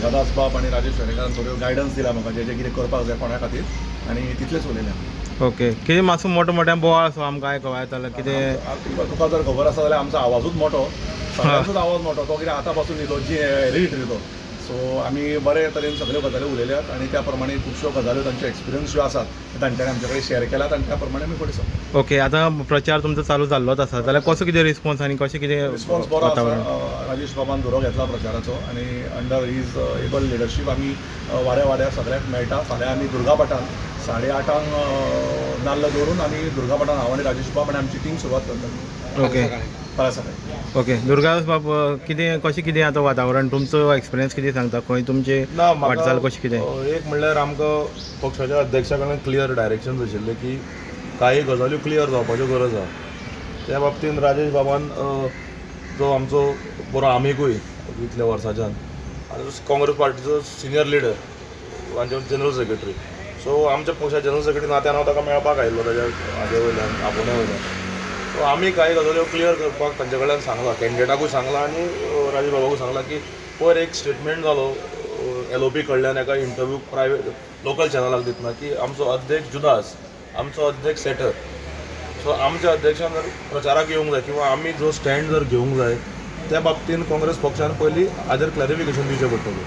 गंगादास बाब आनी राजेश वेरेंकारान थोड्यो गायडन्स दिला म्हाका, जे जे कितें करपाक जाय फोंड्या खातीर आनी तितलेंच उलयलें आमी. ओके, कितें मातसो मोठो मोठ्यान बोवाळ असो आमकां आयकूंक येतालो कितें? तुका जर खबर आसा जाल्यार आमचो आवाजूच मोठो, सगळ्यांचोच आवाज मोठो. तो कितें आतां पासून न्ही, तो जी हेरिडिटरी तो. सो आमी बरे तरेन सगळ्यो गजाली उलयल्यात आनी त्या प्रमाणे खुबश्यो गजाल्यो, तांचे एक्सपिरियन्स ज्यो आसात ते तांच्यांनी आमचे कडेन शेअर केल्यात आनी त्या प्रमाणे आमी फुडें सरले. ओके, आतां प्रचार तुमचो चालू जाल्लोच आसा जाल्यार कसो कितें रिस्पॉन्स आनी कशें कितें रिस्पॉन्स बरो आसा. वातावरण? राजेश बाबान धुरो घेतला प्रचाराचो आनी अंडर his able leadership आमी वाड्या वाड्यार सगळ्याक मेळटा. फाल्यां आमी दुर्गापाटान 8:30 नाल्ल दवरून आमी दुर्गापाटान हांव आनी राजेश बाब आनी आमची टीम सुरवात करतली. फाल्यां सकाळी. ओके, दुर्गादास बाब, कितें कशें कितें आतां वातावरण, तुमचो एक्सपिरियन्स कितें सांगता, खंय तुमचे ना, म्हाका वाटचाल कशें कितें? एक म्हणल्यार आमकां पक्षाच्या अध्यक्षा कडल्यान क्लियर डायरेक्शन आशिल्लें की काही गजाल्यो क्लियर जावपाच्यो गरज आहा. त्या बाबतीन राजेश बाबान, जो आमचो बरो आमिगूय इतल्या वर्साच्यान आनी काँग्रेस पार्टीचो सिनियर लिडर आनी जनरल सेक्रेटरी, सो आमच्या पक्षा जनरल सेक्रेटरी नात्यान हांव ताका मेळपाक आयिल्लो ताज्या हाजे वयल्यान, आपोवण्या वयल्यान. सो आमी कांय गजाल्यो क्लियर करपाक तांचे कडल्यान सांगलां, कॅन्डिडेटाकूय सांगलां आनी राजेश बाबाकूय सांगलां की पयर एक स्टेटमेंट जालो एलओपी कडल्यान एका इंटरव्यू प्रायवेट लोकल चॅनलाक दितना की आमचो अध्यक्ष जुदास, आमचो अध्यक्ष सेटर. सो आमच्या अध्यक्षान जर प्रचाराक येवंक जाय किंवा आमी जो स्टँड जर घेवंक जाय, त्या बाबतीन काँग्रेस पक्षान पयलीं हाजेर क्लॅरिफिकेशन दिवचें पडटलें.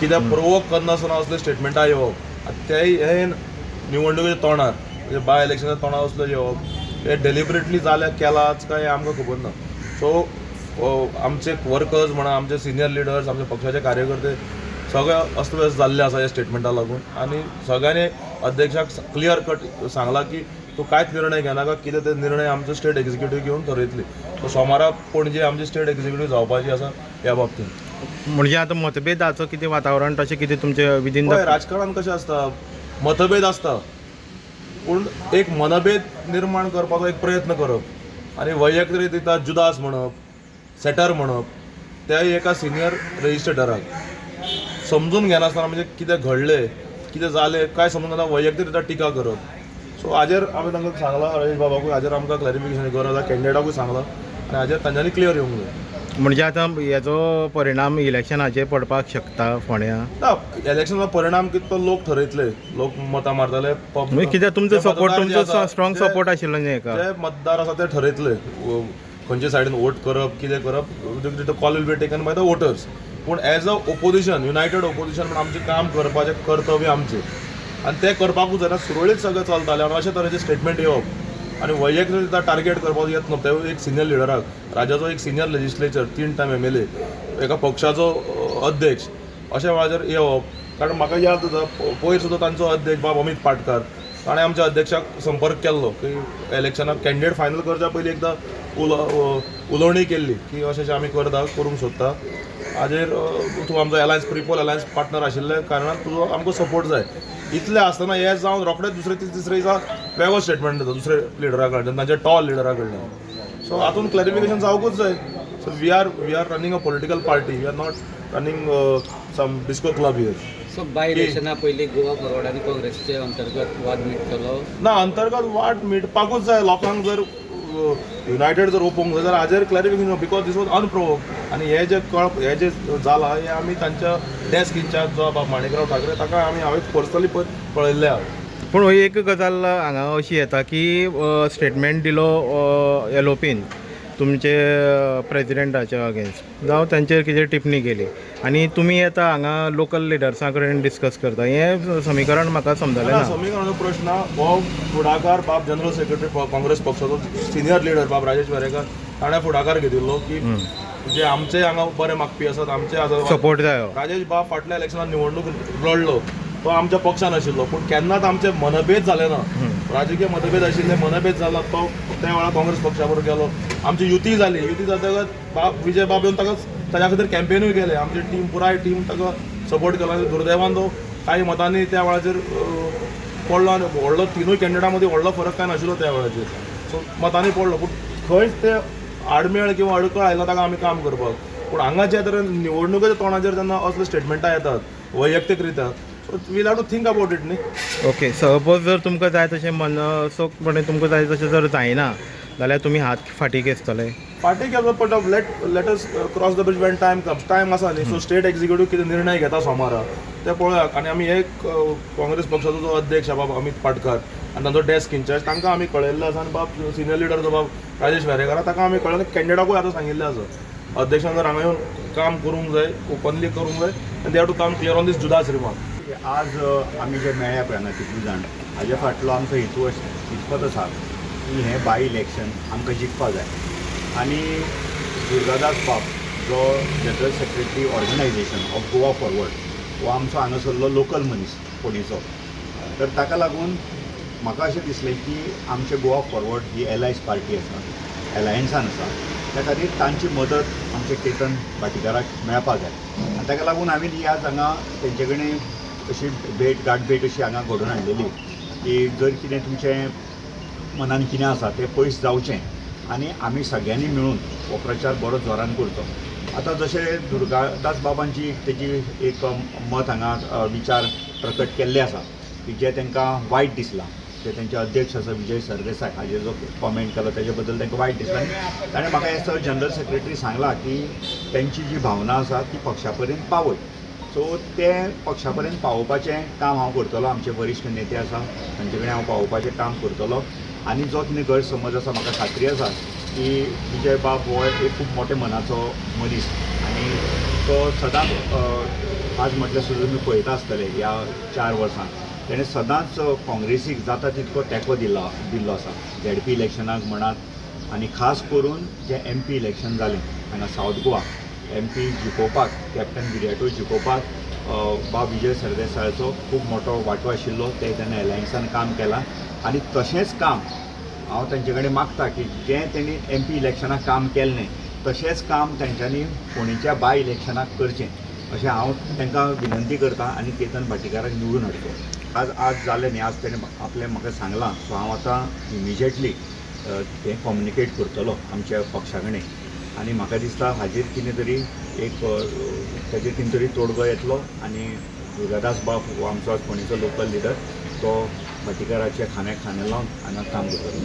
कित्याक प्रोवोक करनासतना असले स्टेटमेंटां येवप आनी तेय हे निवडणुकेच्या तोंडार, म्हणजे बाय इलेक्शनाच्या तोंडार असलो येवप, हे डेलिबरेटली जाल्या केलाच काय हें आमकां खबर ना. सो आमचे वर्कर्स म्हणा, आमचे सिनियर लिडर्स, आमचे पक्षाचे कार्यकर्ते सगळे अस्तव्यस्त जाल्ले आसा ह्या स्टेटमेंटा लागून आनी सगळ्यांनी अध्यक्षाक क्लियर कट सांगलां की तूं कांयच निर्णय घेनाका, कितें ते निर्णय आमचो स्टेट एक्झिक्युटीव घेवन ठरयतली. सो सोमारा पणजे आमची स्टेट एक्झिक्युटीव जावपाची आसा ह्या बाबतींत. म्हणजे आतां मतभेदाचो कितें वातावरण तशें कितें तुमचें विदीन पळय, राजकारणान कशें आसता, मतभेद आसता पूण एक मनभेद निर्माण करपाचो एक प्रयत्न करप आनी वैयक्तीक रित्या जुदास म्हणप, सेटर म्हणप, त्याय एका सिनियर रजिस्ट्रेटराक समजून घेनासतना, म्हणजे कितें घडलें, कितें जालें काय समजून घेना, वैयक्तीक रित्या टिका करप. सो हाजेर आमी तांकां सांगलां, राजेश बाबाकूय, हाजेर आमकां क्लॅरिफिकेशन गरज आसा, कॅन्डिडेटाकूय सांगलां आनी हाजेर तांच्यांनी क्लियर येवंक जाय. म्हणजे आतां हेजो परिणाम इलेक्शनाचेर पडपाक शकता फोंड्यां? ना, इलेक्शनाचो परिणाम कितें तो लोक ठरयतले, लोक मतां मारतले. म्हणजे कित्याक तुमचो जे सपोर्ट मतदार जे तुमचो आसा, स्ट्रॉंग सपोर्ट आशिल्लो न्ही हेका? जे मतदार आसा ते ठरयतले खंयचे सायडीन वोट करप, कितें करप. The call will be taken by the voters. पूण as a opposition, united opposition म्हूण आमचें काम करपाचें कर्तव्य आमचें आनी तें करपाकूच जाय. सुरळीत सगळें चलतालें आनी अशे तरेचे स्टेटमेंट येवप आनी वैयक्तीक टार्गेट करपाचो यत्न, ते एक सिनियर लिडराक, राज्याचो एक सिनियर लेजिस्लेचर, तीन टायम एमएलए, एका पक्षाचो अध्यक्ष, अशा वेळाचेर येवप. कारण म्हाका याद जाता, पयर सुद्दां तांचो अध्यक्ष बाब अमीत पाटकार, ताणें आमच्या अध्यक्षाक संपर्क केल्लो की इलेक्शनाक कॅन्डिडेट फायनल करच्या पयलीं एकदां उलोवणी केल्ली की अशें अशें आमी करता, करूंक सोदता, हाजेर तूं आमचो एलायन्स, प्रिपोल एलायन्स पार्टनर आशिल्ल्या कारणान तुजो आमकां सपोर्ट जाय. इतलें आसतना हें जावन रोखडेच दुसरे तिसरे दिसा वेगळो स्टेटमेंट दिता दुसरे लिडरा कडल्यान, तांच्या टॉल लिडरा कडल्यान. सो हातून क्लॅरिफिकेशन जावकूच जाय. So we are running a political party, we are not running some disco club here. So by इलेक्शना पयलीं गोवा फॉरवर्ड आनी काँग्रेसचे अंतर्गत वाद मिटतलो? ना, अंतर्गत वाद मिटपाकूच जाय. लोकांक जर युनायटेड जर वोपोवंक जाय जाल्यार हाजेर clarification, because this was unprovoked. आनी हे जे कळ हे जे जालां हें आमी तांच्या डेस्क इन्चार्ज जो बाब माणिकराव ठाकरे, ताका आमी हांवें पर्सनली पळयल्लें आहा. पूण एक गजाल हांगा अशी येता की स्टेटमेंट दिलो एलओपीन तुमचे प्रेजिडेंटाच्या अगेन्स्ट, जावं तांचेर कितें टिप्पणी केली आनी तुमी येता हांगा लोकल लिडर्सां कडेन डिस्कस करता, हें समीकरण म्हाका समजलें ना. ना. समीकरणाचो प्रश्न ना. हो फुडाकार बाब जनरल सेक्रेटरी काँग्रेस पक्षाचो सिनियर लिडर बाब राजेश वेरेंकार, ताणें फुडाकार घेतिल्लो की जे आमचे हांगा बरे मागपी आसात, आमचे आसा सपोर्ट जायो. राजेश बाब फाटल्या इलेक्शनात निवडणूक लढलो तो आमच्या पक्षान आशिल्लो, पूण केन्नाच आमचे मनभेद जाले ना. राजकीय मतभेद आशिल्ले, मनभेद जाला, तो त्या वेळार काँग्रेस पक्षा बरोबर गेलो. आमची युती जाली. युती जातकच बाब विजय बाब येवन ताका ताच्या खातीर कॅम्पेनूय केले. आमची टीम, पुराय टीम ताका सपोर्ट केलो आनी दुर्दैवान तो कांय मतांनी त्या वेळाचेर पडलो आनी व्हडलो तिनूय कॅन्डिडेटा मदीं व्हडलो फरक कांय नाशिल्लो त्या वेळाचेर. सो मतांनी पडलो, पूण खंयच ते आडमेळ किंवा अडखळ आयला ताका आमी काम करपाक. पूण हांगा ज्या तरेन निवडणुकेच्या तोंडाचेर जेन्ना असले स्टेटमेंटां येतात वैयक्तीक रित्या, so we'll have to think about it न्ही. ओके, सपोज जर तुमकां जाय तशें मनसोक्तपणे तुमकां जाय तशें जर जायना जाल्यार तुमी हात फाटीं घेतले? फाटीं गेलो, but let us cross the bridge when time comes. Time आसा न्ही. सो स्टेट एक्झिक्युटीव कितें निर्णय घेता सोमारा ते पळोवया. आनी आमी एक काँग्रेस पक्षाचो जो अध्यक्ष बाब अमित पाटकर आनी तांचो डेस्क इन्चार्ज, तांकां आमी कळयल्लें आसा. आनी बाब सिनियर लिडर जो बाब राजेश वेरेंकार, ताका आमी कळयलें. कॅन्डिडेटाकूय आतां सांगिल्लें आसा, अध्यक्षान जर हांगा येवन काम करूंक जाय, ओपनली करूंक जाय, आनी they have to come clear on this Judas remark. आज आमी जे मेळ्ळ्या पळय हांगा तितले जाण, हाजे फाटलो आमचो हेतू इतकोच आसा की हें बाय इलेक्शन आमकां जिखपा जाय. आनी दुर्गादास बाब जो general secretary organisation of Goa Forward, हो आमचो हांगासरलो लोकल मनीस फोंडेचो, तर ताका लागून म्हाका अशें दिसलें की आमचे गोवा फॉरवर्ड ही एलायज पार्टी आसा, एलायन्सान आसा, त्या खातीर तांची मदत आमच्या केतन भाटीकाराक मेळपा जाय. आनी ताका लागून हांवें ही आज हांगा तेंचे कडेन अशी भेट गांठभेट अशी हांगा घडोवन हाडलेली की जर कितें तुमचें मनान कितें आसा तें पयस जावचें आनी आमी सगळ्यांनी मेळून हो प्रचार बरो जोरान करचो. आतां जशें दुर्गादास बाबांची तेजी एक मत हांगा विचार प्रकट केल्ले आसा की जे तांकां वायट दिसलां, जे तेंचे अध्यक्ष आसा विजय सरदेसाय हाजेर जो कॉमेंट केलो तेजे बद्दल तांकां वायट दिसलां. आनी ताणें म्हाका एज अ जनरल सेक्रेटरी सांगलां की तेंची जी भावना आसा ती पक्षा पर्यंत पावय. सो तें पक्षा पर्यंत पावोवपाचें काम हांव करतलो. आमचे वरिश्ठ नेते आसा तांचे कडेन हांव पावोवपाचें काम करतलो. आनी जो कितें गैरसमज आसा, म्हाका खात्री आसा की विजय बाब हो एक खूब मोठ्या मनाचो मनीस आनी तो सदांच, आज म्हटल्यार सुद्दां तुमी पळयता आसतले ह्या 4 वर्सांत तेणें सदांच काँग्रेसीक जाता तितको तेंको दिल्लो आसा. झेडपी इलेक्शनाक म्हणात आनी खास करून जें एमपी इलेक्शन जालें हांगा सावथ गोवा, एमपी जिखोवपाक, कॅप्टन विरियाटो जिखोवपाक बाब विजय सरदेसायाचो खूब मोठो वांटो आशिल्लो. ते तेन्ना एलायन्सान काम केलां आनी तशेंच काम हांव तांचे कडेन मागता की जें तेणी एमपी इलेक्शनाक काम केल्लें तशेंच काम तेंच्यांनी फोंडेच्या बाय इलेक्शनाक करचें अशें हांव तांकां विनंती करता आनी केतन भाटीकाराक निवडून हाडचो. आज आज जालें न्ही, आज तेणें आपलें म्हाका सांगलां, सो हांव आतां इमिजिएटली तें कम्युनिकेट करतलो आमच्या पक्षा कडेन आनी म्हाका दिसता हाजेर कितें तरी एक ताजेर कितें तरी तोडगो येतलो. आनी दुर्गादास बाब हो आमचो आज फोंडेचो लोकल लिडर, तो भाटीकाराच्या खांद्याक खांदो लावन हांगा काम करतलो.